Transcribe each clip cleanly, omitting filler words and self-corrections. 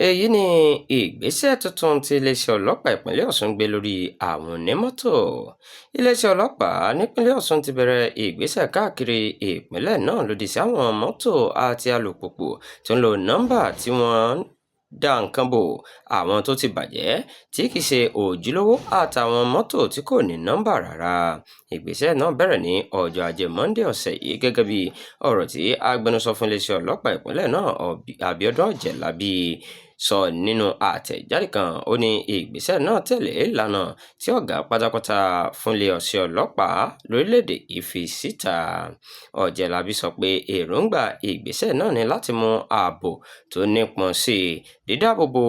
Èyí ni ìgbésẹ̀ tuntun tí iléeṣẹ́ ọlọ́pàá ìpínlẹ̀ Ọ̀ṣun gbé lórí àwọn onímọ́tò. Iléeṣẹ́ ọlọ́pàá nípínlẹ̀ Ọ̀ṣun ti bẹ̀rẹ̀ ìgbésẹ̀ káàkiri ìpínlẹ̀ náà lòdì sí àwọn mọ́tò àti alùpùpù tó ń lo nọ́ńbà tí wọ́n dá nǹkan bò, àwọn tó ti bàjẹ́ tí kìí ṣe ojúlówó àtàwọn mọ́tò tí kò ní nọ́ńbà rárá. Ìgbésẹ̀ náà bẹ̀rẹ̀ ní ọjọ́ Ajé Monde ọ̀sẹ̀ yìí gẹ́gẹ́ bí ọ̀rọ̀ tí agbẹnusọ fún iléeṣẹ́ ọlọ́pàá ìpínlẹ̀ náà Abíọ́dún Ọ̀jẹ̀lábí sọ nínú àtẹ̀jáde kan. Ó ní ìgbésẹ̀ náà tẹ̀lé ìlànà tí ọ̀gá pátápátá fún iléeṣẹ́ ọlọ́pàá lórílẹ̀-èdè yìí fi síta. Ọ̀jẹ̀lábí sọ pé èròńgbà ìgbésẹ̀ náà ni láti mú ààbò tó nípọn sí i, dídáàbobo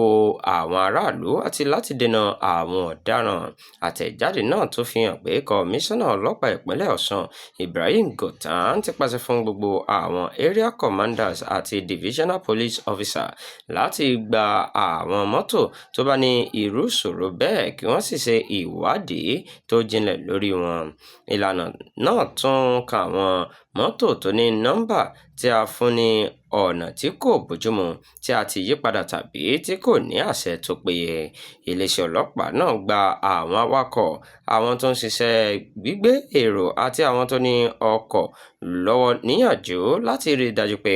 àwọn aráàlú àti láti dènà àwọn ọ̀daràn. Àtẹ̀jáde náà tún fi hàn pé Kọmíṣánná Ọlọ́pàá Ìpínlẹ̀ Ọ̀ṣun Ibrahim Gautam ti pàṣẹ fún gbogbo àwọn Area Commanders àti Divisional Police Officers láti gba àwọn mọ́tò tó bá ní irú ìṣòro bẹ́ẹ̀ kí wọ́n sì ṣe ìwádìí tó jinlẹ̀ lórí wọn. Ìlànà náà tún kan àwọn mọ́tò tó ní nọ́ńbà tí a fún ní ọ̀nà tí kò bójúmu, tí a ti yí padà tàbí tí kò ní àṣẹ tó péye. Iléeṣẹ́ ọlọ́pàá náà gba àwọn awakọ̀, àwọn tó ń ṣiṣẹ́ gbígbé èrò àti àwọn tó ní ọkọ̀ lọ́wọ́ níyànjú láti rí i dájú pé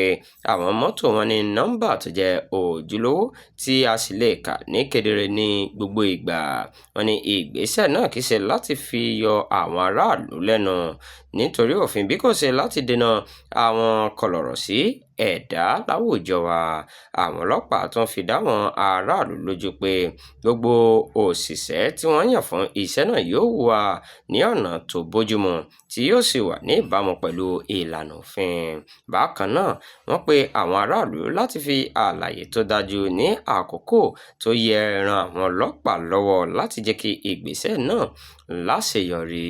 àwọn mọ́tò wọn ní nọ́ńbà tó jẹ́ ojúlówó tí a sì lè kà ní kedere ní gbogbo ìgbà. Wọ́n ní ìgbésẹ̀ náà kìí ṣe láti fi yọ àwọn aráàlú lẹ́nu nítorí òfin bí kò ṣe láti dènà àwọn kọ̀lọ̀rànsí ẹ̀dá láwùjọ wa. Àwọn ọlọ́pàá tún fi dá àwọn aráàlú lójú pé gbogbo òṣìṣẹ́ tí wọ́n yàn fún iṣẹ́ náà yóò wà ní ọ̀nà tó bójúmu tí yóò sì wà ní ìbámu pẹ̀lú ìlànà òfin. Bákan náà, wọ́n pe àwọn aráàlú láti fi àlàyé tó dájú ní àkókò tó yẹ ran àwọn ọlọ́pàá lọ́wọ́ láti jẹ́ kí ìgbésẹ̀ náà láṣeyọrí.